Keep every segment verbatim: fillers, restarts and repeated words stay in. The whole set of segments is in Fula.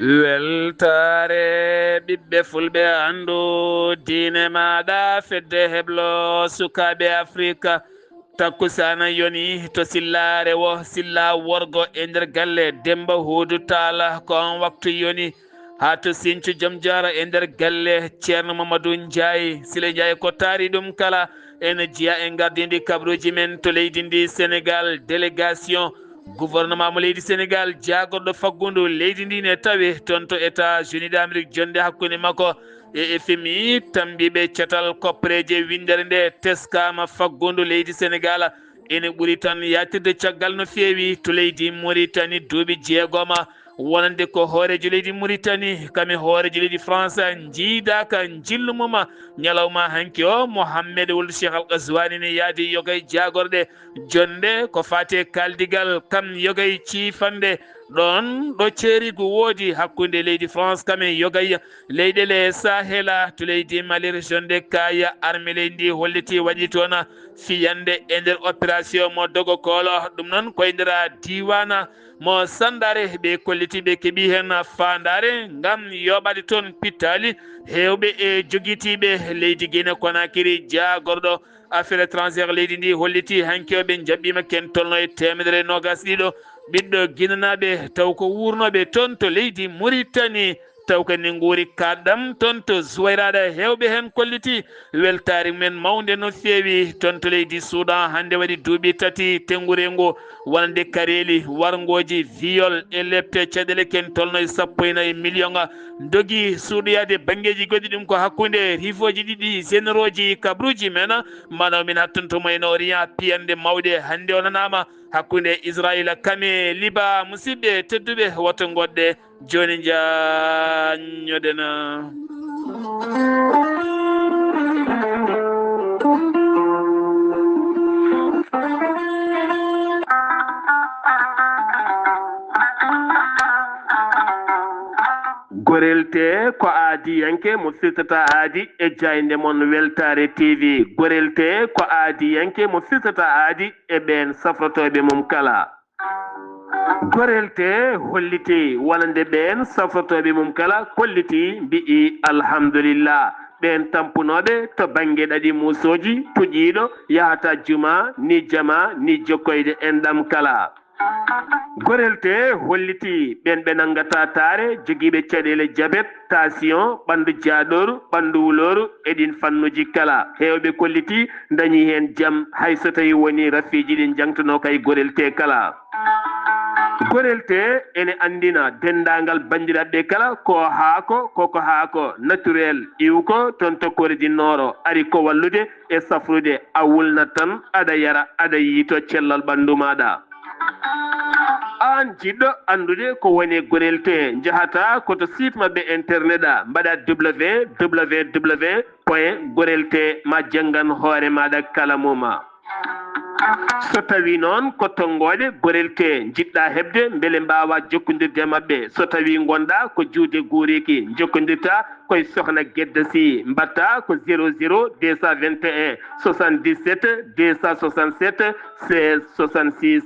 Weltaare ɓiɓɓe fulɓe, anndu diine maaɗa, fedde heblo sukaaɓe Afrika. Takkusaana yoni to Sillaare wo, Silla worgo e nder galle Demba Huudu Taala, ko on waktu yoni. Haa to Sincu Jom Jaara e nder galle Ceerno Mamadou Ndiaye. Sile Ndiaye ko taari ɗum kala. Ene jeyaa e ngardiindi kabaruuji men to leydi ndi Senegal, délégation gouvernement mo leydi Senegal jaagorɗo faggundu leydi ndi ne tawi toon to États-Unis d'Amérique, jonnde hakkunde makko e F M I, tammbiiɓe catal koppereeje winndere nde. Teskaama faggundu leydi Senegal ene ɓuri tan yaatirde caggal no feewi to leydi Mauritanie, duuɓi jeegoma wonande ko hooreejo leydi Mauritanie kam e hooreejo leydi France njiidaaka njillu mum ñalawma hanki o. Mohammed wuldu Cheikh Al Ghazwani ne yaadi yoga e jaagorɗe jonnde ko faati e kaaldigal kam yoga e ciifannde. Ɗoon ɗo ceerigu woodi hakkunde leydi France kam e yoga e leyɗeele Sahela to leydi Mali, région de Kaya, armée leydi ndi holliti waɗi toon fiyannde e nder opération mo dogo koolo. Ɗum noon ko e nder diiwaan mo Sandare, ɓe kolliti ɓe keɓi heen faandaare ngam yooɓaade toon pittaali heewɓe e jogitiiɓe leydi Guinée Conakry. Jaagorɗo affaire étrangère leydi ndi holliti hanki o ɓe njaɓɓiima ken tolno e teemedere e noogas ɗiɗo ɓiɗɗo ginanaaɓe taw ko wuurnooɓe toon to leydi Mauritanie, taw ko ne nguuri kaɗɗam toon to Zuwayraɗa. Heewɓe heen kolliti weltaare mumen mawnde no feewi toon to leydi Suudan. Hannde waɗi duuɓi tati tengureengu wonande kareeli, warngooji, viol e lepte caɗeele ken tolno e sappo e nayi million ndogi suuɗoyaade banngeeji goɗɗi. Ɗum ko hakkunde rifooji ɗiɗi généraux ji kabaruuji men. Manaw min hattonto Moyen Orient, piyannde mawɗe hannde o nanaama hakkunde Israila kame Liba. Musidɓe tedduɓe, woto ngoɗɗe jooni njaññoɗen. Gorel te ko aadiyanke mo firtata aadi e jaaynde mon Weltaare T V. Gorel te ko aadiyanke mo firtata aadi e ɓeen safrotooɓe mum kala. Gorel te holliti wonande ɓeen safrotooɓe mum kala kolliti mbi'i alhamdulillah. Ɓeen tampunooɓe to bannge ɗaɗi muusooji puƴiiɗo yahata juma ni jama ni jokkoyde enɗam kala. Gorel te holliti ɓeen ɓe nanngata taare, jogiiɓe caɗeele jabet, tension, ɓanndu jaaɗooru, ɓanndu wulooru e ɗiin fannuuji kala. Heewɓe kolliti ndañi heen jam, hay so tawii wonii rafiiji ɗi njangtunoo kay gorel te kala. Gorel te ene anndina denndaangal banndiraaɓe kala ko haako, koko haako naturel iwko toon to Corée du Nord, ari ko wallude e safrude, a wulnat tan, aɗa yara, aɗa yiyto cellal ɓanndu maaɗa. Aan jiɗɗo anndude ko woni gorel te, njahata ko to site maɓɓe internet a, mbaɗa W W W point gorel te ma janngan hoore maaɗa kala muma. So tawii noon ko tonngooɗe gorel te njiɗɗa heɓde mbele mbaawa jokkondirde e maɓɓe, so tawii ngonɗa ko juude guuriki, njokkondirta koye Sokhna Gedda Sy, mbatta ko zéro zéro deux cent vingt et un soixante-dix-sept deux cent soixante-sept seize soixante-six.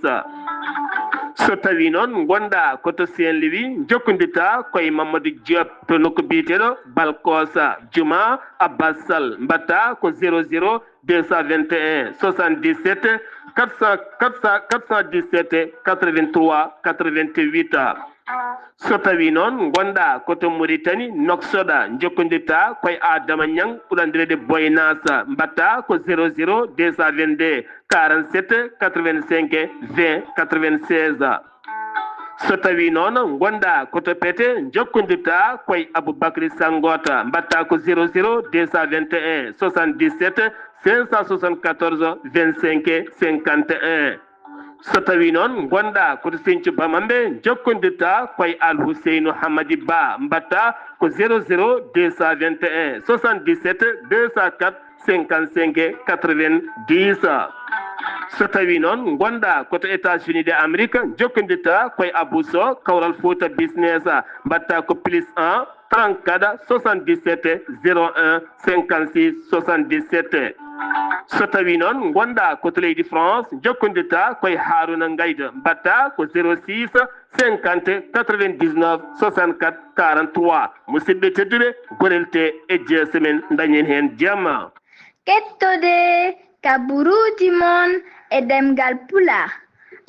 So tawii noon ngonɗa ko to Saint-Louis, njokkondirta koye Mamadou Diop to nokku biyeteeɗo Balkosa, Juma Abbas Sall, mbatta ko zéro zéro deux cent vingt et un soixante-dix-sept quatre cent, quatre cent, quatre cent dix-sept quatre-vingt-trois quatre-vingt-huit. So tawii noon ngonɗa ko to Mauritanie, Nouakchott, njokkondirta koye Adama Niang, ɓuranndireede Boy Nas, mbatta ko zéro zéro deux cent vingt-deux quarante-sept quatre-vingt-cinq vingt quatre-vingt-seize. So tawii noon ngonɗa ko to Pete, njokkondirta koye Aboubacry Sangota, mbatta ko zéro zéro deux cent vingt et un soixante-dix-sept cinq cent soixante-quatorze vingt-cinq cinquante et un. So tawii noon ngonɗa ko to Sinthiou Bamambé, njokkondirta koye Al Huseynou Hamadi Ba, mbatta ko zéro zéro deux cent vingt et un soixante-dix-sept deux cent quatre cinquante-cinq quatre-vingt-dix. So tawii noon ngonɗa ko to États-Unis de Amérique, njokkondirta koye Abou Sow, Kawral Fouta Business, mbatta ko plus un trente-quatre soixante-dix-sept zéro un cinquante-six soixante-dix-sept. So tawii noon ngonɗaa ko to leydi France, njokkondirtaa ko e Haaruna Ngayda, mbaɗtaa ko zéro six cinquante quatre-vingt-dix-neuf soixante-quatre quarante-trois. Musidɓe tedduɓe, gorelte e jeese men, ndañen heen jamma. Kettode kaburuuji mon e ɗemngal Pulaar,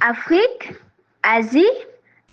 Afrik, Asie,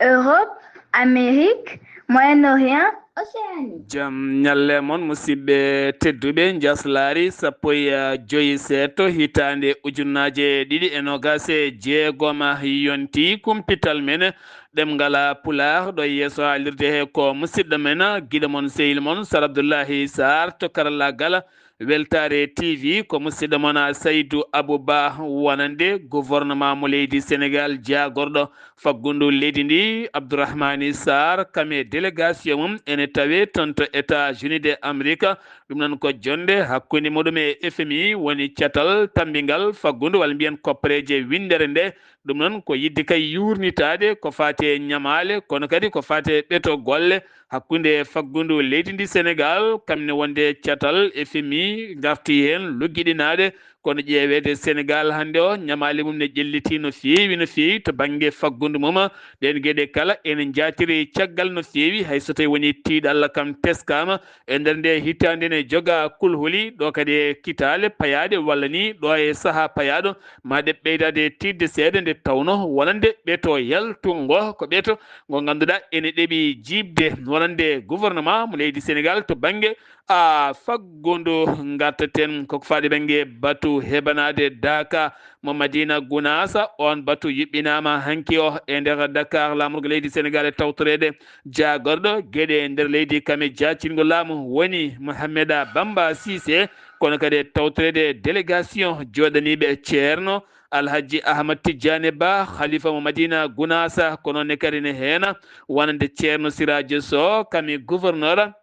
Europe, Amérique, Moyen-Orient, Océanie. Jam ñalle mon, musidɓe tedduɓe. Njaslaari sappo e joyi seeɗto, hitaande ujunnaaje ɗiɗi e noogaas e jeegom, yonti kumpital men ɗemngal Pulaar. Ɗo yeeso haalirde he ko musidɗo men, giɗo mon, sehil mon, Sar Abdullahi Sarr to karallaagal. Weltaare T V, ko musidɗo mon Saydu Abu Ba, wonande gouvernement mo leydi Senegaal jaagorɗo faggundu leydi ndi, Abdourahmani Sarr, kam e délégation mum ene tawee toon to États-Unis de Amérique. Ɗum noon ko jonnde hakkunde muɗum e F M I, woni catal tammbingal faggundu, walla mbiyen koppareeje winndere nde. Ɗum noon ko yiɗde kay yuurnitaade ko faati e ñamaale, kono kadi ko faati e ɓeto golle hakkunde faggundu leydi ndi Senegaal, kam ne wonde catal F M I ngarti heen luggiɗinaade. Kono ƴeeweede Senegaal hannde o, ñamaale mum ne ƴellitii no feewi, no feewi to bannge faggundu mum. Ɗeen geɗe kala ene njaatiri caggal no feewi, hay so tawii wonii tiiɗalla kam teskaama. E nder nde hitaande ne joga kulhuli, ɗo kadi e kitaale payaaɗe walla ni ɗo e sahaa payaaɗo, ma ɗe ɓeydaade tiiɗde seeɗa, nde tawno wonande ɓeto yaltungo ko ɓeto ngo ngannduɗaa ene ɗeɓi jiiɓde wonande gouvernement mo leydi Senegaal to bannge a faggundu. Ngartaten koko faati bannge batu heɓanaade daaka mo Madina Gunaasa. On batu yuɓɓinaama hanki o e nder Dakar, laamorgo leydi Senegaal e tawtoreede jaagorɗo geɗe nder leydi kam e jaacingol laamu woni Mohameda Bamba Cissé, kono kadi e tawtoreede délégation jooɗaniiɓe Ceerno Alhaji Ahmad Tijjani Ba, Khalifa mo Madina Gunaasa, ko noon ne kadi ne heena wonande Ceerno Sirajo Sow, kam e gouverneur,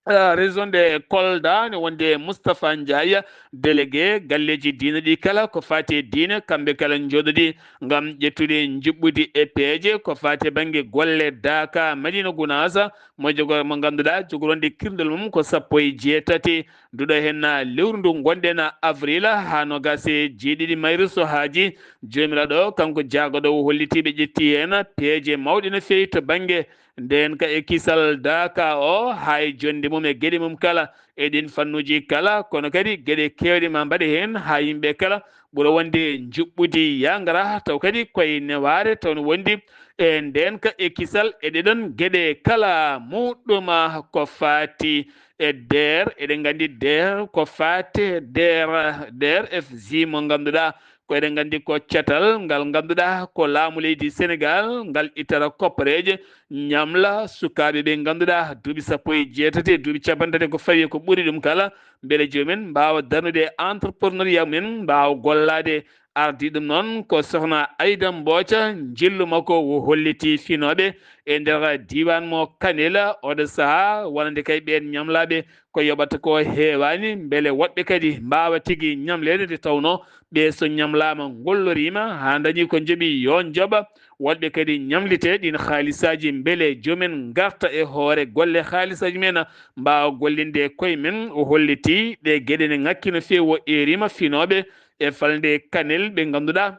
ah, région de Kolda, ne wonde Moustapha Ndiaye, délégué galleeji diine ɗi kala ko faati e diine, kamɓe kala njooɗodii ngam ƴettude njuɓɓudi e peeje ko faati e bannge golle daaka Madina Gunaasa, mo jogo, mo ngannduɗaa jogoronde kirndol mum ko sappo e jeetati. Nduɗo heen lewru ndu ngonɗen avril haa noogaas e jeeɗiɗi mayru, so haaji Joomiraaɗo, kanko jaagorɗo o holliti ɓe ƴetti heen peeje mawɗe no feewi to bannge ndeen ka e kisal daaka o, haa e jonnde mum e geɗe mum kala e ɗiin fannuuji kala, kono kadi geɗe keewɗe ma mbaɗe heen haa yimɓe kala ɓura wonde njuɓɓudi yaa ngara, taw kadi koye newaare, taw no wondi e ndeen ka e kisal e ɗeɗon geɗe kala muɗɗuma ko faati e D E R. Eɗen nganndi D E R ko faati D E R, D E R F J mo ngannduɗaa ko eɗen nganndi ko catal ngal ngannduɗaa ko laamu leydi Senegaal ngal ittata koppareeje ñamla sukaaɓe ɓe ngannduɗaa duuɓi sappo e jeetati e duuɓi cappanɗe tati ko fawi e ko ɓuri ɗum kala, mbele joomum en mbaawa darnude entrepreneuriat mum en, mbaawa gollaade. Ardii ɗum noon ko Sokhna Aida Mbooca, njillu makko o holliti finooɓe e nder diiwaan mo Kanel, oɗo sahaa wonande kay ɓeen ñamlaaɓe ko yoɓata ko heewaani, mbele woɗɓe kadi mbaawa tigi ñamleede, nde tawnoo ɓe so ñamlaama ngolloriima haa ndañi ko njoɓi yo njoɓa, woɗɓe kadi ñamlitee ɗiin haalisaaji mbele joomum en ngarta e hoore golle haalisaaji mum en, mbaawa gollinde koye mum. O holliti ɗee geɗe ne ŋakki no feewi, o eeriima finooɓe e falnde Kanel ɓe ngannduɗaa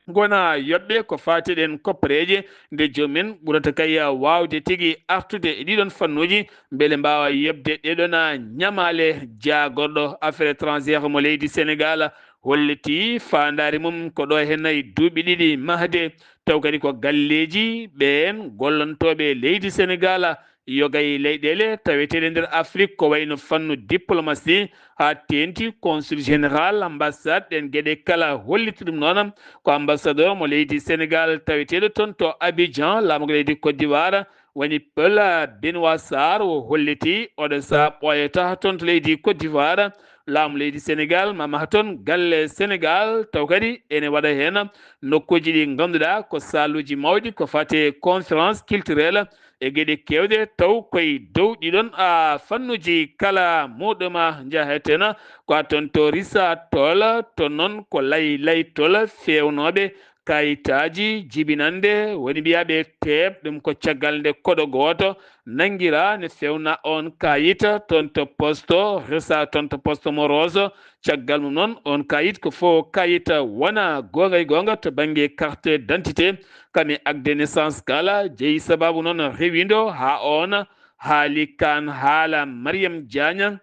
ngona yoɓɓe ko faati ɗeen koppareeje, nde joomum en ɓurata kay waawde tigi artude e ɗiɗon fannuuji mbele mbaawa yoɓde ɗeɗon ñamaale. Jaagorɗo affaire étrangère mo leydi Senegaal holliti faandaare mum ko ɗo heen e duuɓi ɗiɗi mahde, taw kadi ko galleeji ɓeen gollantooɓe leydi Senegaal yoga e leyɗeele taweteeɗe nder Afrik, ko wayno fannu diplomatie, haa teeŋti consul général, ambassade, ɗeen geɗe kala. Holliti ɗum noon ko ambassadeur mo leydi Senegaal taweteeɗo toon to Abidjan, laamorgo leydi Côte d'Ivoire, woni Paul Benoît Sarr. O holliti oɗo sahaa ɓooyata toon to leydi Côte d'Ivoire, laamu leydi Senegaal ma maha toon galle Senegaal, taw kadi ene waɗa heen nokkuuji ɗi ngannduɗaa ko saaluuji mawɗi ko faati e conférence culturelle e geɗe keewɗe, taw koye dow ɗiɗon, a, fannuuji kala muɗum a njaheten ko a toon to Richard Toll, toon noon ko Lay Lay Toll feewnooɓe kayitaaji jibinannde woni mbiyaaɓe teeɓ, ɗum ko caggal nde koɗo gooto nanngiraa ne fewna oon kayit toon to posto resa toon to posto mo Roso. Caggal mum noon, oon kayit ko fof kayit wona goonga e goonga to bannge carte d'identité, kame acte de naissance kala. Jeyi sababu noon rewindo haa oon haali kaan haala Mariam Diagne.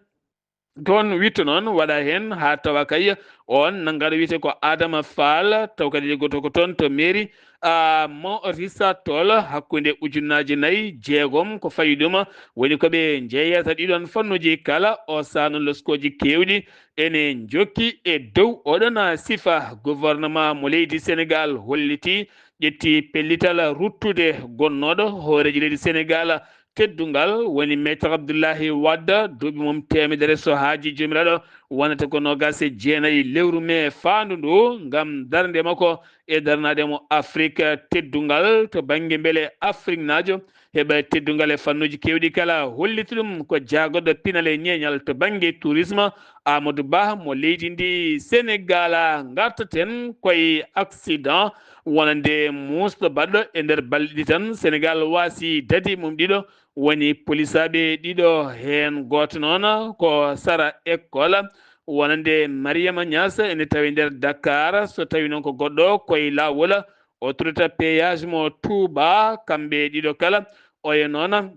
Toon witto noon waɗa heen haa tawa kay oon nanngaɗo wiyetee ko Adama Fall, taw kadi liggoto ko toon to mairie a mo Risatol hakkunde ujunnaaji nayi jeegom ko fawi ɗum. Woni ko ɓe njeeyata ɗiɗon fannuuji kala o saano loskooji keewɗi. Ene njokki e dow oɗon sifa, gouvernement mo leydi Senegal holliti ƴetti pellital ruttude gonnooɗo hooreejo leydi Senegal teddungal, woni Maître Abdoulaye Wade, duuɓi mum teemedere so haaji joomiraaɗo wonata ko noogaas e jeenayi lewru mee faandu ndu, ngam darnde makko e darnaade mo Afrik teddungal to bannge mbele Afriknaajo heɓa teddungal e fannuuji keewɗi kala. Holliti ɗum ko jaagorɗo pinal e ñeeñal to bannge tourisme, Amadou Ba mo leydi ndi Senegal. Ngartaten koye accident wonande muusɗo baɗɗo e nder balɗe ɗiɗi tan. Senegal waasi dadi mum ɗiɗo, woni polisaaɓe ɗiɗo, heen gooto noon ko sara école wonande Mariama Niass ene tawi nder Dakar, so tawi noon ko goɗɗo koye laawol o tottata péage mo Touba. Kamɓe ɗiɗo kala oya noon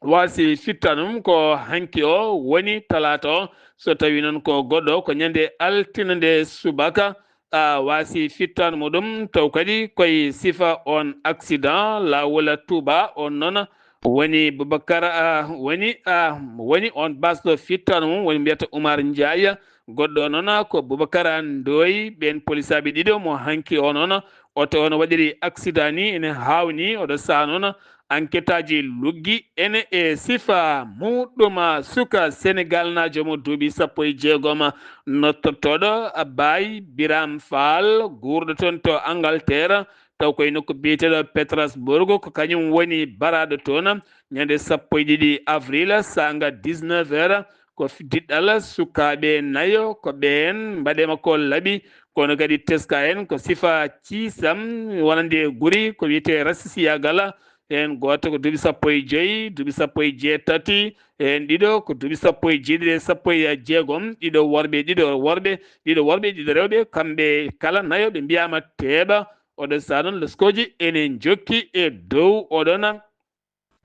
waasi fittanum ko hanki o woni talaata o, so tawi noon ko goɗɗo ko ñande altine nde subaka a waasi fittan muɗum, taw kadi koye sifa on accident laawol Touba on noon woni Boubacar, a, woni, a, woni on basɗo fittan mum woni mbiyata Oumar Ndiaye. Goɗɗo noon ko Boubacar Ndoye. Ɓeen polisaaɓe ɗiɗo mo hanki o noon, oto on waɗiri accident ni ene haawni, oɗo saha noon enquêteaji luggi ene e sifa muɗum suka Senegalnaajo mo duuɓi sappo e jeegom, nottortooɗo Baye Birame Fall, guurɗo toon to Angleterre, taw koye nokku biyeteeɗo Petersburg, ko kañum woni baraaɗo toon. Ñande sappo e ɗiɗi avril, saanga dix-neuf heures, ko f-, diɗɗal sukaaɓe nayo, ko ɓeen mbaɗe makko laɓi, kono kadi teska en ko sifa ciisam wonande guri, ko wiyetee rasisiyagal. Heen gooto ko duuɓi sappo e joy, duuɓi sappo e jeetati, heen ɗiɗo ko duuɓi sappo e jeeɗiɗi e sappo e jeegom, ɗiɗo worɓe, ɗiɗo worɓe, ɗiɗo worɓe, ɗiɗo rewɓe, kamɓe kala nayo ɓe mbiyaama teeɓa. Oɗo saha noon loskooji ene njokki e dow oɗon,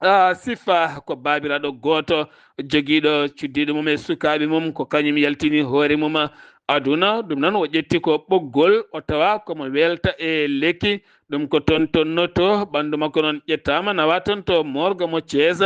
a, sifa ko baabiraaɗo gooto jogiiɗo cuddiiɗo mum e sukaaɓe mum, ko kañum yaltini hoore mum aduna. Ɗum noon o ƴetti ko ɓoggol, o tawa ko mo welta e lekki. Ɗum ko toon to Noto, ɓanndu makko noon ƴettaama, nawa toon to morgue mo Thiès,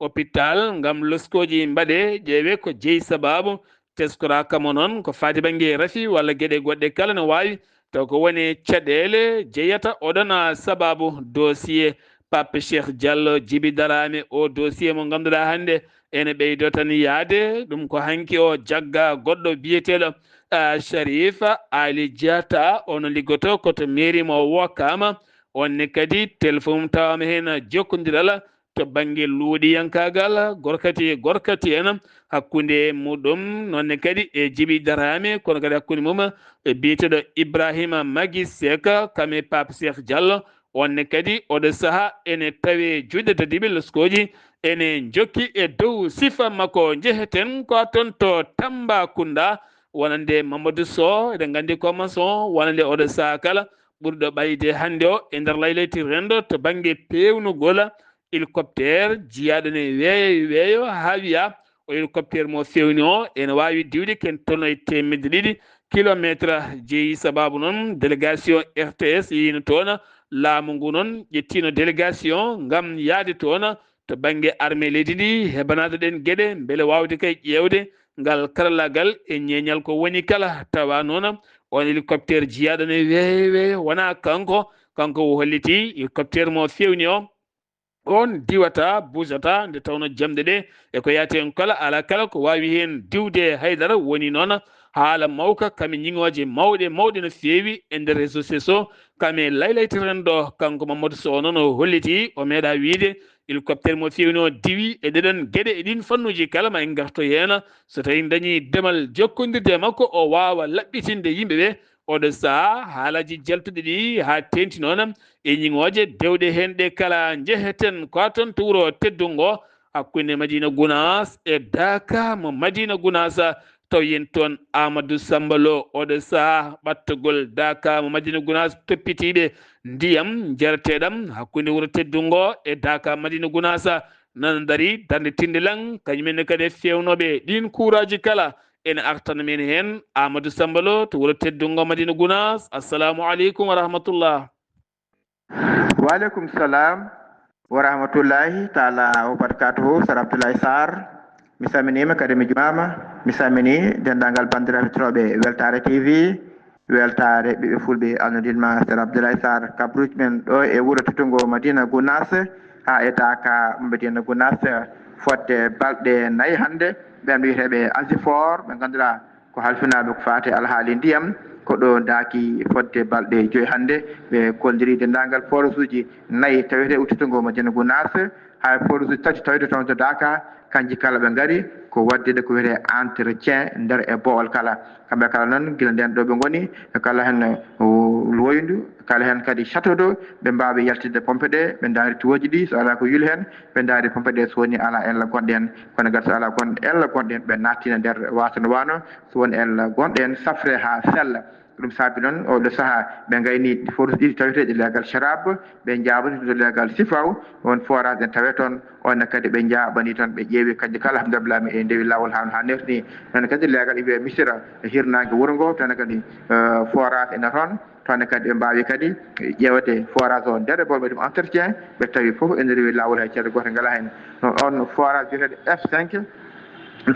hôpital, ngam loskooji mbaɗe, ƴeewe ko jeyi sabaabu. Teskoraaka mo noon ko faati bannge rafi walla geɗe goɗɗe kala no waawi, taw ko woni caɗeele jeyata oɗon, a, sabaabu dossier Pape Cheikh Diallo, Djiby Darame, o dossier mo ngannduɗaa hannde ene ɓeydo tan yaade. Ɗum ko hanki o jagga goɗɗo biyeteeɗo, a, Sharif Ali Diatta, ono liggoto ko to mairie mo Wakam. On ne kadi téléphone mum tawaama heen jokkondiral to bannge luuɗiyankaagal, gorkati e gorkati en, hakkunde muɗum, noon ne kadi e Djiby Darame, kono kadi hakkunde mum e biyeteeɗo Ibrahima Magi Seck, kam e Pape Cheikh Diallo. On ne kadi oɗo saha ene tawe juuɗe dadiiɓe loskooji ene njokki e dow sifa makko. Njeheten ko toon to Tambacounda, wonande Mamadou Sow, eɗen nganndi ko maçon, wonande oɗo saha kala ɓurɗo ɓayde hannde o e nder laylayti renndo to bannge peewnugol hélicoptère jiyaaɗo ne weeyo weeyo haa wiya o hélicoptère mo fewni o ene waawi diwde ken tolno e teemedde ɗiɗi kilometre. Jeyi sabaabu noon délégation R T S yiino toon, laamu ngu noon ƴettiino délégation ngam yahde toon to bannge armée leydi ndi, heɓanaade ɗeen geɗe mbele waawde kay ƴeewde ngal karallagal e ñeeñal ko woni kala. Tawa noon on hélicoptère jiyaaɗo ne weeyo weeyo, wonaa kanko, kanko o holliti hélicoptère mo fewni o, on diwata, buusata, nde tawno jamɗe ɗe e ko yaati heen kala, alaa kala ko waawi heen diwde haydara. Woni noon haala mawka, kam e ñiŋooje mawɗe mawɗe no feewi e nder réseaux sociaux, kam e laylayti renndo. Kanko Mamadou Sow noon o holliti, o meeɗa wiyde hélicoptère mo fewni o diwi e ɗeɗon geɗe, e ɗiin fannuuji kala ma en ngarto heen. So tawii dañii demal jokkondirde e makko, o waawa laɓɓitinde yimɓe ɓe Oɗo sahaa haalaaji jaltuɗi ɗi haa teeŋti noon e ñiŋooje dewɗe heen ɗe kala njeheten ko haa toon to wuro teddungo hakkunde Madina Gunaas e Daaka mo Madina Gunaas, taw yen toon Amadou Samba Lo. Oɗo sahaa ɓattagol Daaka mo Madina Gunaas toppitiiɓe ndiyam njareteeɗam hakkunde wuro teddungo e Daaka Madina Gunaas nana darii darnde tindilan, kañum en ne kadi e feewnooɓe ɗiin kuuraaji kala. Ene artana men heen Amadou Samba Lo to wuro teddungo Madina Gunaas. Assalamu aleykum wa rahmatullah. Wa aleykum salam wa rahmatullahi taala wa barakatuhu. Sar Abdoulaye Sarr, mi salminiima kadi mi jumaama. Mi salmini denndaangal banndiraaɓe heɗotooɓe Weltaare T V. Weltaare ɓiɓɓe fulɓe alnodinma Sar Abdoulaye Sarr, kabruuji men ɗo e wuro teddungo Madina Gunaas, haa e Daaka Madina Gunaas, fodde balɗe nayi hannde. Ɓen wiyeteeɓe Asifor, ɓe ngannduɗaa ko halfinaaɓe ko faati alhaali ndiyam, ko ɗo ndaaki fodde balɗe joyi hannde. Ɓe kolliri denndaangal forage uji nayi tawetee udditoo ngo Madina Gunaas, haa e forage uji tati tawetee toon to Daaka, kanji kala ɓe ngari ko waɗde ɗe ko wiyetee entretien nder e boowal kala. Kamɓe kala noon, gila ndeen ɗo ɓe ngoni, kala heen, o, looyndu, kala heen kadi château d'eau, ɓe mbaawi yaltinde pompe ɗe, ɓe ndaari tuwooji ɗi, so alaa ko yuli heen, ɓe ndaari pompe ɗe, so woni alaa ella gonɗo heen. Kono gati so alaa gon-, ella gonɗo heen, ɓe naattina nder waasa no waano, so won ella gonɗo heen, safre haa sella. Ɗum saabi noon, oo ɗoo sahaa, ɓe ngayni forage ɗiɗi taweteeɗi leegal Sharab, ɓe njaaɓani to leegal Sifaw, on forage en tawee toon, on ne kadi ɓe njaaɓani toon, ɓe ƴeewi kanji kala, alhamdulillah, mi en ndewi laawol haa, haa nerti ni. Noon kadi leegal ɓe Misira, e hirnaange wuro ngo, toon kadi, eh, forage ene toon, toon kadi ɓe mbaawi kadi ƴeewde forage o nder, ɓe mbaɗi ɗum entretien, ɓe tawi fof ene rewi laawol, hay caɗeele goote ngalaa heen. No on forage biyeteeɗo F cinq,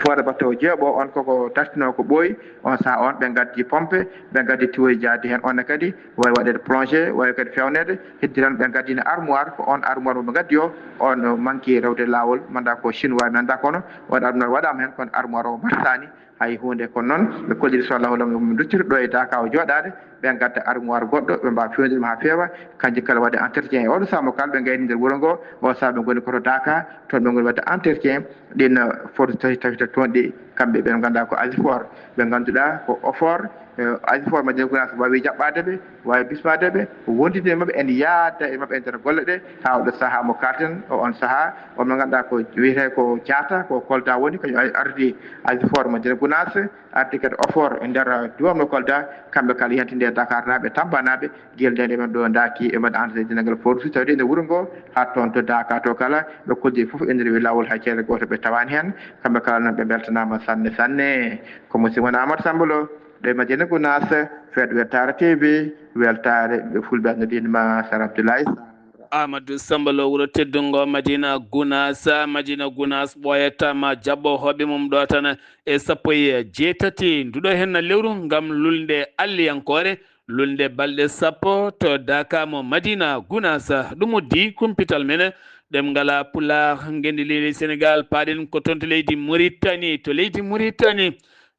forage baɗtoowo jeeɓo, on koko dartinoo ko ɓooyi, on sahaa on ɓe ngaddi pompe, ɓe ngaddi tiwoye jaadi heen, on ne kadi waawi waɗeede plongé, waawi kadi feewneede, heddi tan ɓe ngaddino armoire, ko on armoire mo ɓe ngaddi o, on manki rewde laawol, mi anndaa ko chinois mi anndaa kono, on armoire waɗaama heen, kono armoire o marsaani hay huunde. Kono noon, ɓe kolliri so Allahu lam, ɗum duttirɗo e Daaka o jooɗaade, ɓe ngadda armoire goɗɗo, ɓe mbaawa feewnude ɗum haa feewa, kanji kala waɗa entretien. E oɗo sahaa mo kala, ɓe ngayni nder wuro ngo, o sahaa ɓe ngoni ko to Daaka, toon ɓe ngoni waɗde entretien, ɗin, eh, forage tati tawetee toon ɗi, kamɓe ɓe ngannduɗaa ko Asifor, ɓe ngannduɗaa ko Ofor, eh, Asifor Madina Gunaas waawi jaɓɓaade ɓe, waawi bismaade ɓe, wondude e maɓɓe, en yaada e maɓɓe e nder golle ɗe, haa oɗo sahaa mo kaalten, o on sahaa, on mo ngannduɗaa ko wiyetee ko Jaata, ko Kolda woni, kañum ar-, ardi Asifor Madina Gunaas, ardi kadi Ofor e nder, eh, diiwaan mo Kolda, kamɓe kala yiyantinde e Dakarnaaɓe, Tampanaaɓe, gila ndeen eɓen ɗo ndaaki, eɓen entretien ngal forage, tawde ene wuro ngo, haa toon to Daaka to kala, ɓe kolliri fof ene rewi laawol, hay caɗeele goote ɓe tawaani heen, kamɓe kala noon ɓe mbeltanaama sanne, sanne. Ko musidɗo mon Amadou Samba Lo, ɗo e Madina Gunaas, fedde Weltaare T V, weltaare ɓe fulɓe anndiima Sar Abdoulaye Sarr. Amadou Samba Lo, wuro teddungo Madina Gunaas. Madina Gunaas ɓooyata ma jaɓɓo hoɓɓe mum ɗo tan e sappo e jeetati nduɗo heen lewru ngam lulnde alliyankoore, lulnde balɗe sappo to Daaka mo Madina Gunaas. Ɗum uddi kumpital men ɗemngal Pulaar, ngenndi leydi Senegaal, paaɗen ko toon to leydi Muritani. To leydi Muritani,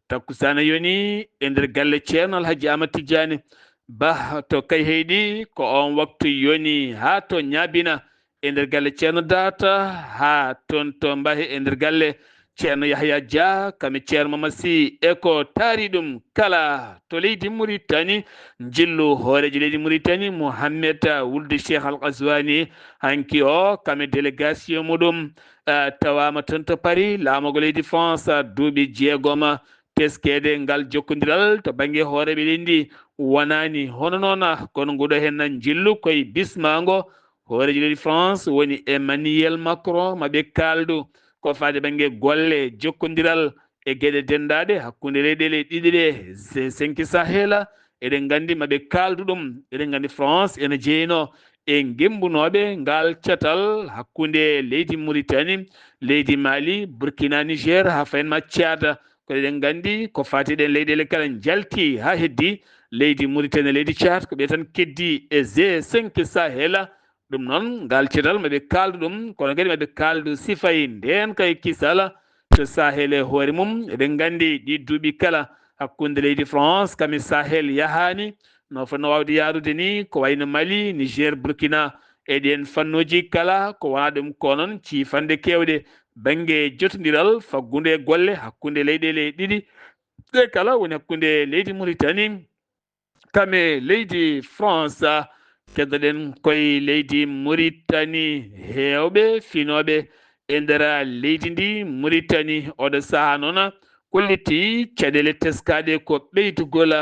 takkusaana yoni e nder galle Ceerno Alhaji Aamadu Tijjaani Bah to Kayhayɗi, ko oon waktu yoni haa to Ñaabina e nder galle Ceerno Daata, haa toon to Mbahe e nder galle Ceerno Yahya Dia, kam e Ceerno Mama Sy, e ko taari ɗum kala to leydi Muritani. Njillu hooreejo leydi Muritani, Mohammed Wuldu Cheikh Al Ghazwani, hanki o, kam e délégation muɗum, eh, tawaama toon to Paris, laamorgo leydi France, duuɓi jeegoma teskeede. Ngal jokkondiral to bannge hooreeɓe leydi ndi wonaani hono noon, kono nguɗo heen njillu koye bismaango hooreejo leydi France woni Emmanuel Macron, ma ɓe kaaldu ko faati bannge golle jokkondiral e geɗe denndaaɗe hakkunde leyɗeele ɗiɗi ɗe, C cinq Sahel. Eɗen nganndi ma ɓe kaaldu ɗum, eɗen nganndi France ene jeynoo e ngembunooɓe ngal catal hakkunde leydi Muritani, leydi Mali, Burkina, Niger, haa fayin ma Tchad. Kono eɗen nganndi ko faati ɗen leyɗeele kala njalti haa heddi leydi Muritani, leydi Tchad, ko ɓe tan keddi e C cinq Sahel. Ɗum noon, ngal catal ma ɓe kaaldu ɗum, kono kadi ma ɓe kaaldu sifay ndeen kay kisal to Sahel e hoore mum. Eɗen nganndi ɗi duuɓi kala hakkunde leydi France kam e Sahel yahaani no fotnoo waawde yahrude ni, ko wayno Mali, Niger, Burkina, e ɗiyen fannuuji kala, ko wonaa ɗum ko noon ciifanɗe keewɗe bannge jotondiral faggunde e golle hakkunde leyɗeele ɗiɗi ɗe kala, woni hakkunde leydi Muritani Kame leydi France, keddoɗen koye leydi Mauritanie, heewɓe finooɓe e nder leydi ndi Mauritanie oɗo sahaa noon kolliti caɗeele teskaaɗe ko ɓeydugol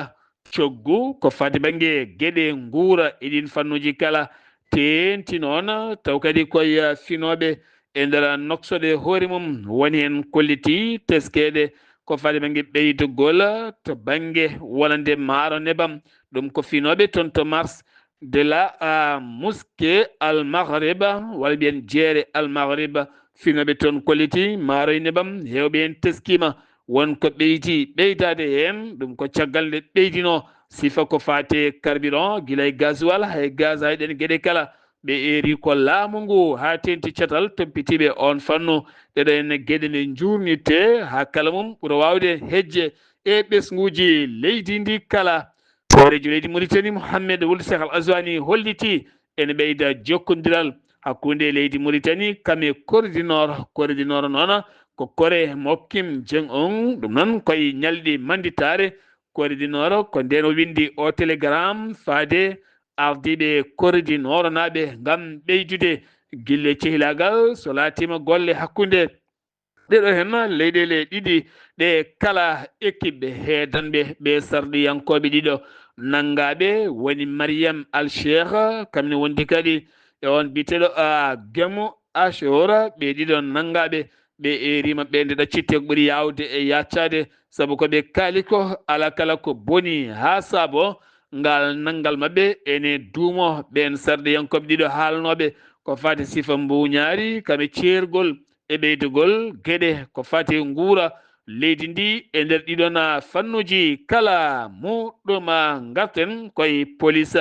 coggu ko fati bannge geɗe nguura e ɗin fannuuji kala, teenti noon taw kadi koye finooɓe e nder noksoɗe hoore mum woni heen kolliti teskeede ko fati bannge ɓeydugol to bannge wonande maaro nebam. Ɗum ko finooɓe toon to Mars de la, ah, mosquée Al Maghrib, walla mbiyen jeere Al Maghrib, finooɓe toon kolliti maaroy nebam, heewɓe heen teskiima. Won ko ɓeydi ɓeydaade heen, ɗum ko caggal nde ɓeydinoo sifa ko faati e carburant, gila e gasoil, hay gaz, hay ɗeen geɗe kala. Ɓe eeri ko laamu ngu haa teenti catal toppitiiɓe oon fannu. Ɗeɗo en geɗe nde njuurnirtee haa kala mum ɓura waawde hejje e ɓesnguuji leydi ndi kala. Hooreejo leydi Mauritanie, Mohamed Wuld Cheikh Al Aswani, holliti ene ɓeyda jokkondiral hakkunde leydi Mauritanie kam e Corée du Nord. Corée du Nord noon ko Corée mo Kim Jong Un. Ɗum noon koye ñalɗi mannditaare Corée du Nord, ko ndeen o winndi o télégramme faade ardiiɓe Corée du Nord naaɓe ngam ɓeydude gille cehilaagal so laatiima golle hakkunde ɗeɗo heen leyɗeele ɗiɗi ɗe kala. Ekiɓɓe heedanɓe ɓe sarɗiyankooɓe ɗiɗo nanngaaɓe woni Mariam Al Sheikh, kamne wondi kadi e on biyeteeɗo, a, Gemo Ashora, ɓe ɗiɗo nanngaaɓe ɓe eeriima ɓe nde ɗaccitte ko ɓuri yaawde e yaccaade, sabu ko ɓe kaali ko alaa kala ko boni haa saabo ngal nanngal maɓɓe ene duumo. Ɓeen sarɗiyankooɓe ɗiɗo haalnooɓe ko faati sifa mbuuñaari kam e ceergol e ɓeydugol geɗe ko faati nguura leydi ndi e nder ɗiɗon fannuuji kala. Muɗum ngarten koye polis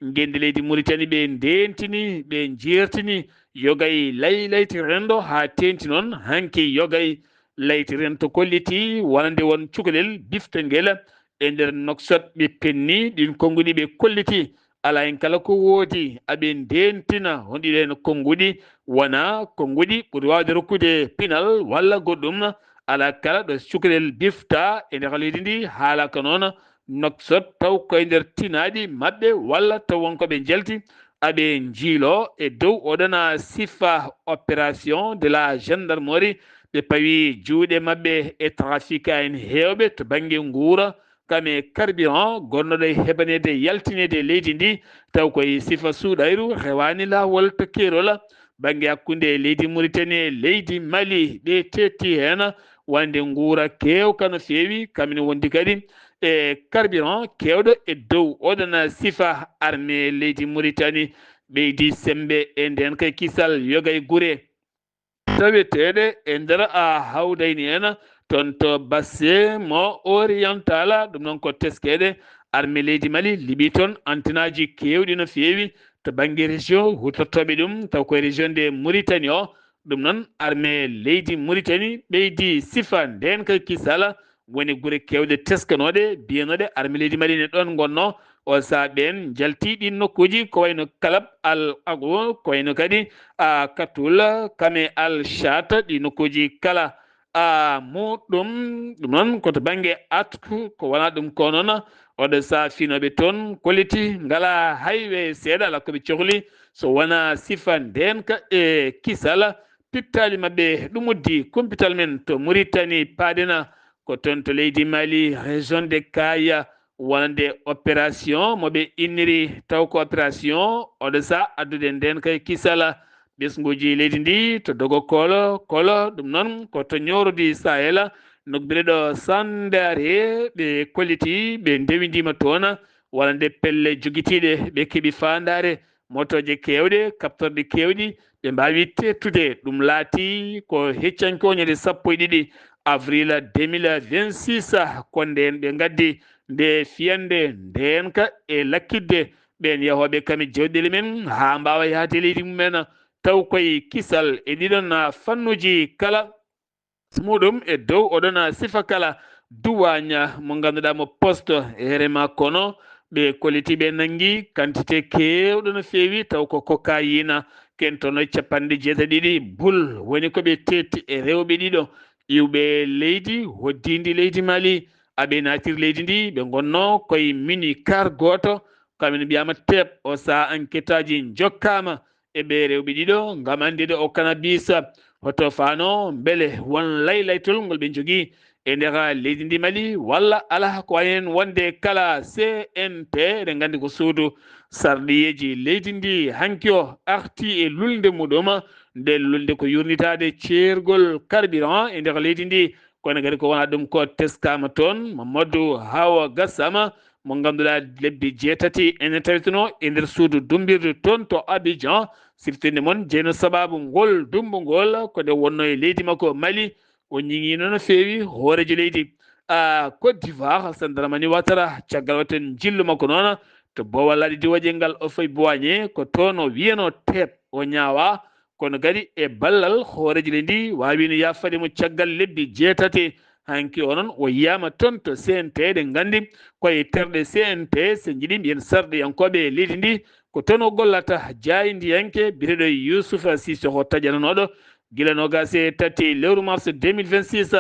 ngenndi leydi Mauritanie, ɓe ndeentini, ɓe njeertini yogay lay layti renndo haa teenti noon hanki yogay layti rento kolliti wonande won cukalel biftengel e nder Nouakchott. Ɓe penni ɗin konnguɗi, ɓe kolliti alaa heen kala ko woodi, aɓe ndeentina honɗi ɗeen konnguɗi wona konnguɗi ɓuri waawde rokkude pinal walla goɗɗum. Alaa kala ɗo cukalel bifta e nder leydi ndi, haalaka noon Nouakchott taw koye nder tinaaɗi maɓɓe walla taw won ko ɓe njalti, aɓe njiilo e dow oɗona sifa opération de la gendarmerie. Ɓe pawi juuɗe maɓɓe e trafic en heewɓe to bannge nguura, kam e carburant gonnoɗo e hebaneede yaltineede e leydi ndi, taw koye sifa suuɗayru rewaani laawol to keerol bannge hakkunde leydi Mauritanie e leydi Mali. Ɓe teetti heen wonande nguura keewka no feewi, kam ene wondi kadi e carburant keewɗo e dow oɗon sifa. Armée leydi Mauritanie ɓeydi semmbe e ndeen kay kisal yogay gure taweteeɗe e nder a hawdayni en toon to Basse mo Oriental. Ɗum noon ko teskeede armée leydi Mali liɓi toon antinaaji keewɗi no feewi to bannge région huutortooɓe ɗum, taw koye région de Mauritanie o. Ɗum noon armée leydi Mauritanie ɓeydi sifa ndeen kay kisal woni gure keewɗe teskanooɗe, biyanooɗe armée leydi Mali ne ɗoon ngonnoo. O sahaa ɓeen njalti ɗiin nokkuuji ko wayno Kalab Al Agwo, ko wayno kadi a Katul, kam e Al Chat, ɗi nokkuuji kala. A muɗum, ɗum noon ko to bannge atku, ko wonaa ɗum ko noon. Oɗo sahaa finooɓe toon kolliti ngalaa hay we seeɗa alaa ko ɓe cohli so wonaa sifa ndeenka e kisal. Pittaali maɓɓe ɗum uddi kumpital men to Mauritanie, Padena, ko toon to leydi Mali, région de Kaya, wonande opération mo ɓe inniri taw ko opération oɗo sahaa addude ndeenka e kisal ɓesnguuji leydi ndi to dogo kolo kolo. Ɗum noon ko to ñoorodi Sahel, nokkure ɗo Sandare, ɓe kolliti, ɓe ndewindiima toon, wonande pelle jogitiiɗe, ɓe keɓi faandaare motooje keewɗe, kaptorɗe keewɗi, ɓe mbaawi teettude. Ɗum laati ko heccanke o ñande sappo e ɗiɗi avril deux mille vingt-six, ko ndeen ɓe ngaddi nde fiyannde ndeenka e lakkitde ɓeen yahooɓe kam e jawɗeele men haa mbaawa yahde leydi mumen, taw koye kisal e ɗiɗon fannuuji kala. Muɗum e dow oɗon sifa kala duwaaña mo ngannduɗaa mo poste e here makko no ɓe kolliti ɓe nanngi quantité keewɗo no feewi, taw ko cocaïne kentono capanɗe jeetati ɗiɗi bul woni ko ɓe teetti e rewɓe ɗiɗo iwɓe leydi hoddiindi leydi Mali. Aɓe naatiri leydi ndi, ɓe ngonnoo koye mini kar gooto, kamin mbiyaama teep. O sahaa anketaaji njokkaama e ɓee rewɓe ɗiɗo ngam anndude o kanabisa hoto faano mbele won laylaytol ngol ɓe njogii e nder leydi ndi Mali walla alaa. Ko wayi heen wonde kala C N T, eɗen nganndi ko suudu sarɗiyeeji leydi ndi, hanki o arti e lulnde muɗum. Nde lulnde ko yurnitaade ceergol carburant e nder leydi ndi, kono kadi ko wonaa ɗum ko teskaama toon. Mamadou Hawa Gassama, mo ngannduɗaa lebbi jeetati ene tawitunoo e nder suudu dummbirdu toon to Abidjan, siftirde mon jeyno sabaabu ngol dummbu ngol, ko nde wonnoo e leydi makko Mali, o ñiŋiino no feewi hooreejo leydi, a, Côte d'Ivoire, Alassane Dramane Ouattara, caggal waɗten njillu makko noon to boowal laaɗe diwaje ngal o fayi Boigné, ko toon o wiyanoo teep, o ñaawaa, kono kadi e ballal hooreejo leydi ndi waawino yaafade mo caggal lebbi jeetati. Hanki o noon o yiyaama toon to C N T, eɗen nganndi ko e terɗe C N T, so njiɗi mbiyen sarɗiyankooɓe leydi ndi, ko toon o gollata. Jaayndiyanke biyeteeɗo Youssouf Sissoko taƴananooɗo gila noogaas e tati lewru mars deux mille vingt-six,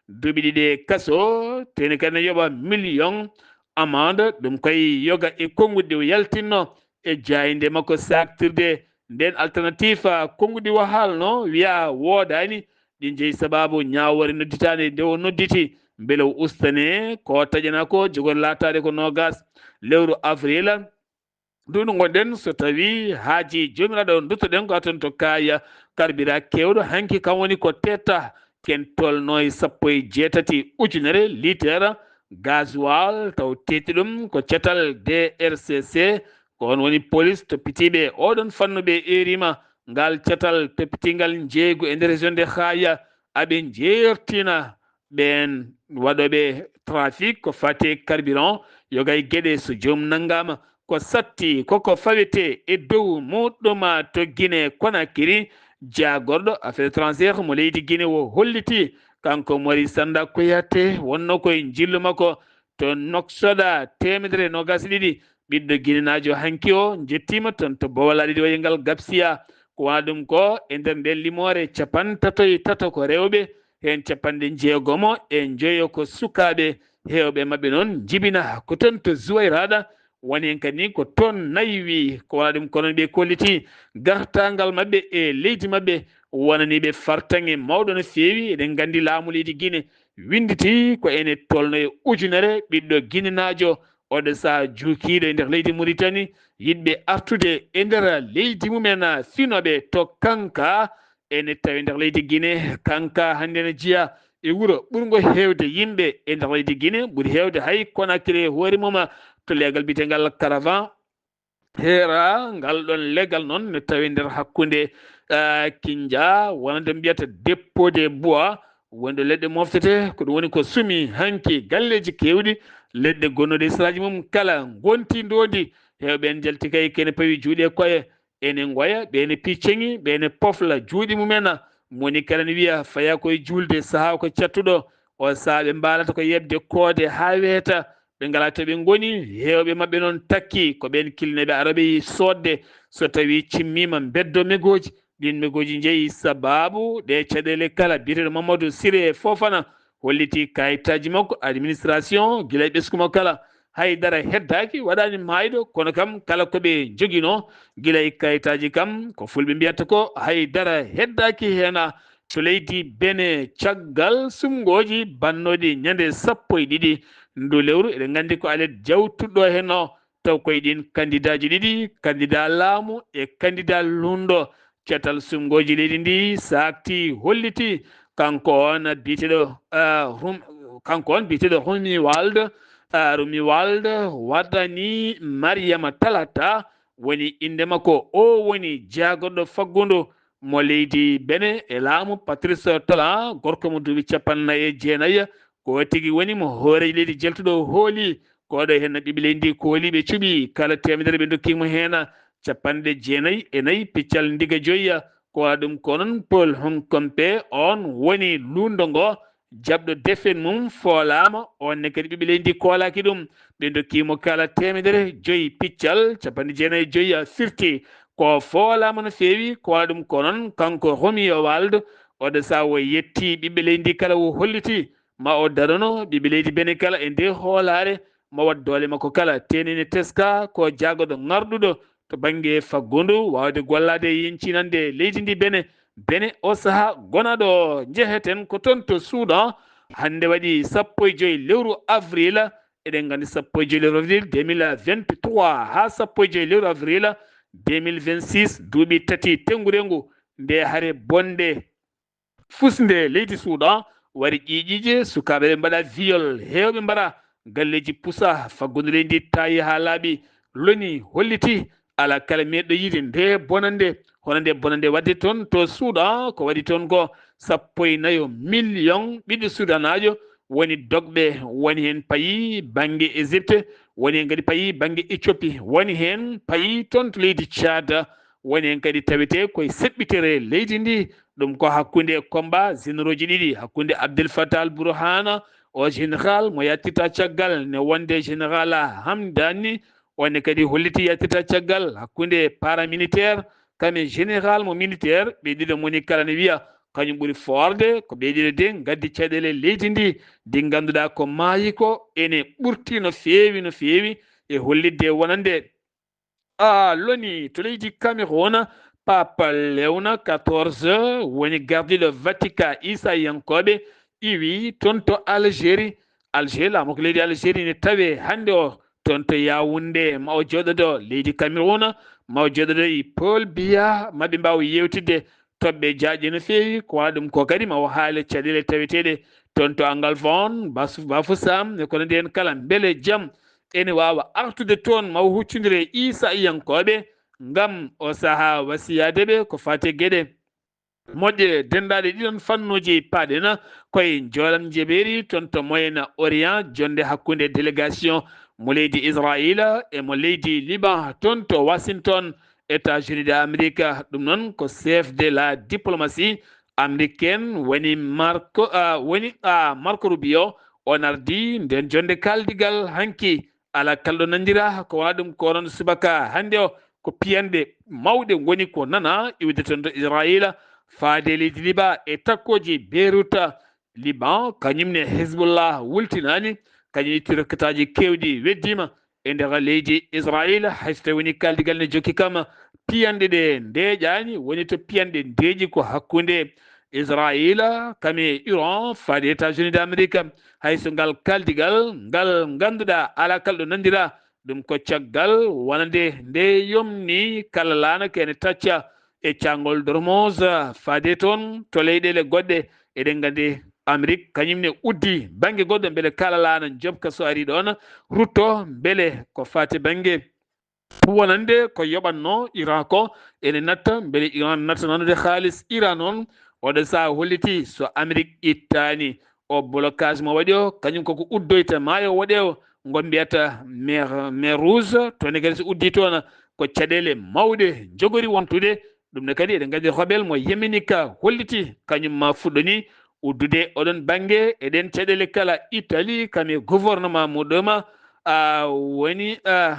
duuɓi ɗiɗi e kaso, teeni kadi ne yoɓa million amende, ɗum koye yoga e konnguɗi ɗi o yaltinno e jaaynde makko saaktirde nden Alternatif. Konnguɗi o haalno wiya woodaani, ɗi jeyi sabaabu ñaawoore nodditaande nde o nodditi mbele o ustane ko taƴanaa ko, jogori laataade ko noogaas lewru avril. Ndu ndu ngonɗen, so tawii haaji Joomiraaɗo, nduttoɗen ko aton to kaaya karbira keewɗo. Hanki kam woni ko teeta, ken tolnoo e sappo e jeetati ujunere litere gasoil, taw teeti ɗum ko catal D R C C, ko on woni police toppitiiɓe oɗon fannu ɓe eeriima ngal catal toppitiingal njeeygu e nder région de Xaaya. Aɓe njeertina ɓeen waɗooɓe trafic ko fate carburant, yoga e geɗe so joom nanngaama ko satti, koko fawetee e dow muɗɗum to Guinée Conakry. Jaagorɗo affaires étrangères mo leydi Guinée o holliti, kanko Mori Sanda Kouyaté, wonno koye njillu makko to Nouakchott, teemedere e noogaas e ɗiɗi ɓiɗɗo ginenaajo hanki o njettiima toon to boowal laaɗe diwayel ngal Gabsiya. Ko wonaa ɗum ko e nder nden limoore, capantato e tato ko rewɓe, heen capanɗe jeegomo e njoyo ko sukaaɓe, heewɓe maɓɓe noon njibina ko toon to Zuwayraɗa, woni heen kadi ko toon naywi. Ko wonaa ɗum kono ɓe kolliti gartaangal maɓɓe e leydi maɓɓe, wonaniiɓe fartaŋŋe mawɗo no feewi. Eɗen nganndi laamu leydi Guinée winnditi ko ene tolno e ujunere ɓiɗɗo ginenaajo, oɗo sahaa juukiiɗo e nder leydi Mauritanie, yiɗɓe artude e nder leydi mumen, finooɓe to Kanka, ene tawi nder leydi Guinée. Kanka hannde ne jeyaa e wuro ɓurngo heewde yimɓe e nder leydi Guinée, ɓuri heewde hay Conakry e hoore mum, to leegal biyetengal Karavan. Heera ngal ɗon leggal noon ne tawi nder hakkunde, ah, Kinja, wonande mbiyata dépôt des bois, wonde leɗɗe moftete, ko ɗum woni ko sumi hanki galleeji keewɗi, leɗɗe gonnuɗe e saraaji mum kala ngonti ndoondi. Heewɓe en njalti kay kene pawi juuɗe e koye, ene ngoya, ɓe ene picceŋi, ɓe ene pofla juuɗe mumen. Moni kala ne wiya faya koye juulde, sahaa ko cattuɗo, o sahaa ɓe mbaalata ko yeɓde koode haa weeta, ɓe ngalaa to ɓe ngoni. Heewɓe maɓɓe noon takki ko ɓeen kilneeɓe arooɓe soodde, so tawii cimmiima mbeddo megooji, ɗiin megooji njeyi sabaabu ɗe caɗeele kala. Biyeteeɗo Mamadou Siré Fofana holliti kayitaaji makko, administration, gila e ɓesngu makko kala, hay dara heddaaki, waɗaani maayɗo, kono kam kala ko ɓe njoginoo gila e kayitaaji kam, ko fulɓe mbiyata ko hay dara heddaaki heen. To leydi Benin, caggal suɓngooji bannooɗi ñande sappo e ɗiɗi ndu lewru, eɗen nganndi ko alet jawtuɗo heen o, taw koye ɗiin kandidaaji ɗiɗi, kandidaa laamu e kandidaa luulndo, catal suɓngooji leydi ndi saakti, holliti kanko on biyeteeɗo, ah, Rum-, kanko on biyeteeɗo Romuald, ah, Romuald Wadagni Mariama Talata woni innde makko. O woni jaagorɗo faggudu mo leydi Benin e laamu Patrice Talon, gorko mo duuɓi capanɗe nayi e jeenayi, ko o tigi woni mo hooreejo leydi jaltuɗo hooli. Ko ɗo heen ɓiɓɓe leydi ndi kooli, ɓe cuɓi kala teemedere, ɓe ndokki mo heen capanɗe jeenayi e nayi piccal ndiga joyi. Ko wonaa ɗum ko noon Paul Honkompe, oon woni luulndo ngo, jaɓɗo defet mum foolaama, oon ne kadi ɓiɓɓe leydi ndi koolaaki ɗum. Ɓe ndokki mo kala teemedere joyi piccal capanɗe jeenayi e joyi firti ko foolaama no feewi. Ko wonaa ɗum ko noon kanko Romuald, oɗo sahaa o yetti ɓiɓɓe leydi ndi kala, o holliti ma o darono ɓiɓɓe leydi Bene kala e nde hoolaare, ma waɗ doole makko kala. Teni ne teska ko jaagoɗo ŋarɗuɗo to bannge faggundu, waawde gollaade e yencinande leydi ndi Bene. Bene o saha gonaɗo njeheten ko toon to Soudan. Hannde waɗi sappo e joyi lewru avril, eɗen nganndi sappo e joyi lewru avril deux mille vingt-trois haa sappo e joyi lewru avril deux mille vingt-six, duuɓi tati tenngude ngu nde hare bonde fusnde leydi Soudan wari ƴiiƴiije, sukaaɓe ɓe mbaɗa viol, heewɓe mbaɗa galleeji pusa, faggudu leydi ndi taayi haa laaɓi. Loni holliti alaa kala meeɗɗo yiide nde bonande, hono nde bonande waɗde toon to Soudan. Ko waɗi toon ko sappo e nayo million ɓiɗɗo Sudanaajo woni dogɓe, woni heen payi bannge Égypte, woni heen kadi payi bannge Éthiopie, woni heen payi toon to leydi Tchad, woni heen kadi tawetee koye seɓɓitere leydi ndi. Ɗum ko hakkunde combat généraux ji ɗiɗi, hakkunde Abdel Fattah al Burhan, o général mo yaltirta caggal ne wonde général Hamdani, on ne kadi holliti yaltirta caggal hakkunde paramilitaire kam e général mo militaire. Ɓe ɗiɗo moni kala ne wiya kañum ɓuri foorde ko ɓe ɗiɗo de ngaddi caɗeele leydi ndi, ndi ngannduɗaa ko maayi ko ene ɓurti no feewi, no feewi, e hollitde wonande a loni to leydi Cameroun, Papa Lewna quatorze woni gardiɗo Vatican Isa yankooɓe iwi toon to Algérie. Algérie, laamu ko leydi Algérie ne tawe hannde o toon to Yaoundé, ma o jooɗodo leydi Cameroun, ma o jooɗodo e Paul Biya, ma ɓe mbaaw yewtidde toɓɓe jaaƴe no feewi. Ko wona ɗum ko kadi ma o haale caɗeele taweteeɗe toon to Angalvon, Bas-, Bafoussam, e ko nanndi heen kala. Mbele jam ene waawa artude toon ma o huccondire e Isa yankooɓe ngam o sahaa wasiyaade ɓe ko faati e geɗe moƴƴe. Denndaaɗe ɗiɗon fannuuji paaɗen koye njoolam njeɓeeri toon to Moyen Orient, jonnde hakkunde délégation mo leydi Israayiila e mo leydi Liban toon to Washington, États-Unis de Amérique. Ɗum noon ko chef de la diplomatie américaine woni Marco, ah, woni, ah, Marco Rubio. On ardii ndeen jonnde kaaldigal hanki. Alaa kala ɗo nanndira ko wona ɗum ko onon subaka hannde o, ko piyanɗe mawɗe ngoni ko nana iwde toon to Israayiila faade leydi Liban e takkooji Beirut. Liban kañum ne Hezbollah wultinaani, kañum itti rokketaaji keewɗi weddiima e nder leydi Israayiila, hay so tawii woni kaaldigal ne jokki kam piyanɗe ɗe ndeeƴaani, woni to piyanɗe ndeeƴi ko hakkunde Israayiila kam e Iran faade États-Unis de Amérique. Hay so ngal kaaldigal ngal ngannduɗaa alaa kala ɗo nanndira, ɗum ko caggal wonande nde yomni kala laana kene tacca e caangol Dormoz faade toon to leyɗeele goɗɗe. Eɗen nganndi Amérique kañum ne uddi bannge goɗɗo mbele kala laana jobka so ari ɗoon rutto mbele ko faati bannge wonande ko yoɓatno Iran ko ene natta, mbele Iran natta nanude haalis Iran noon. Oɗo saha holliti so Amérique ittaani o blocage mo waɗi o, kañum koko uddoyta maayo woɗeewo ngo mbiyata mer, mer Rouge, toon ne kadi so uddi toon ko caɗeele mawɗe njogori wontude. Ɗum ne kadi eɗen nganndi rebelle mo Yemeni ka holliti kañum ma fuɗɗo ni uddude oɗon bannge e ɗeen caɗeele kala. Italie kam e gouvernement muɗum a woni, a,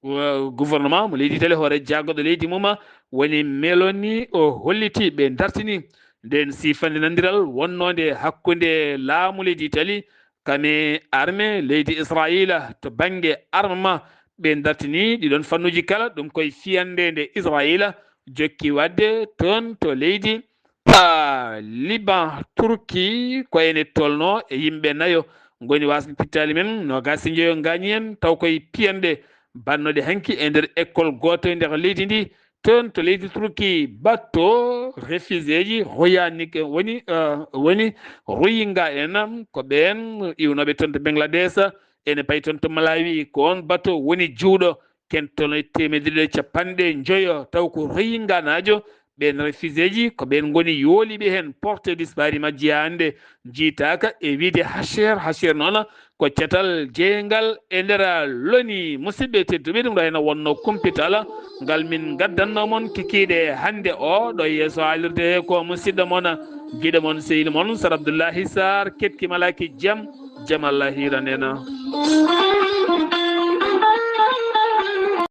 wa-, gouvernement mo leydi Italie, hoore jaagoɗo leydi mum a woni Meloni, o holliti ɓe dartini ndeen siifande nandiral wonnode hakkunde laamu leydi Italie kam e armée leydi Israayiila to bannge armement. Ɓe dartini ɗiɗon fannuuji kala, ɗum koye fiyande nde Israayiila jokki waɗde toon to leydi, a, Liban. Turki ko ene tolno e yimɓe nayo ngoni wasde pittaali men, noogaas e njoyo ngaañi en, taw koye piyanɗe bannoɗe hanki e nder école gooto e nder leydi ndi. Toon to leydi Turki, bato réfugiéji royani woni, eh, woni Rohingya en, ko ɓeen iwnooɓe toon to Bangladesh, ene payi toon to Malawi. Ko oon bato woni juuɗo, ken toon e teemedere e capanɗe njoyo, taw ko Rohingyanaajo. Ɓeen réfugiéji ko ɓeen ngoni yooliiɓe heen, porté disparu majji haa hannde. Jiytaaka e wiyde Hacher. Hacher noon ko catal jeeyngal e nder loni. Musidɓe tedduɓe, ɗum ɗo heen wonnoo kumpital ngal min ngaddanno mon kikiiɗe hannde o. Ɗo yeeso haalirde he ko musidɗo mon, giɗo mon, sehil mon Sar Abdullahi Sarr. Keɗki malaaki jam, jam Allah hiiran en.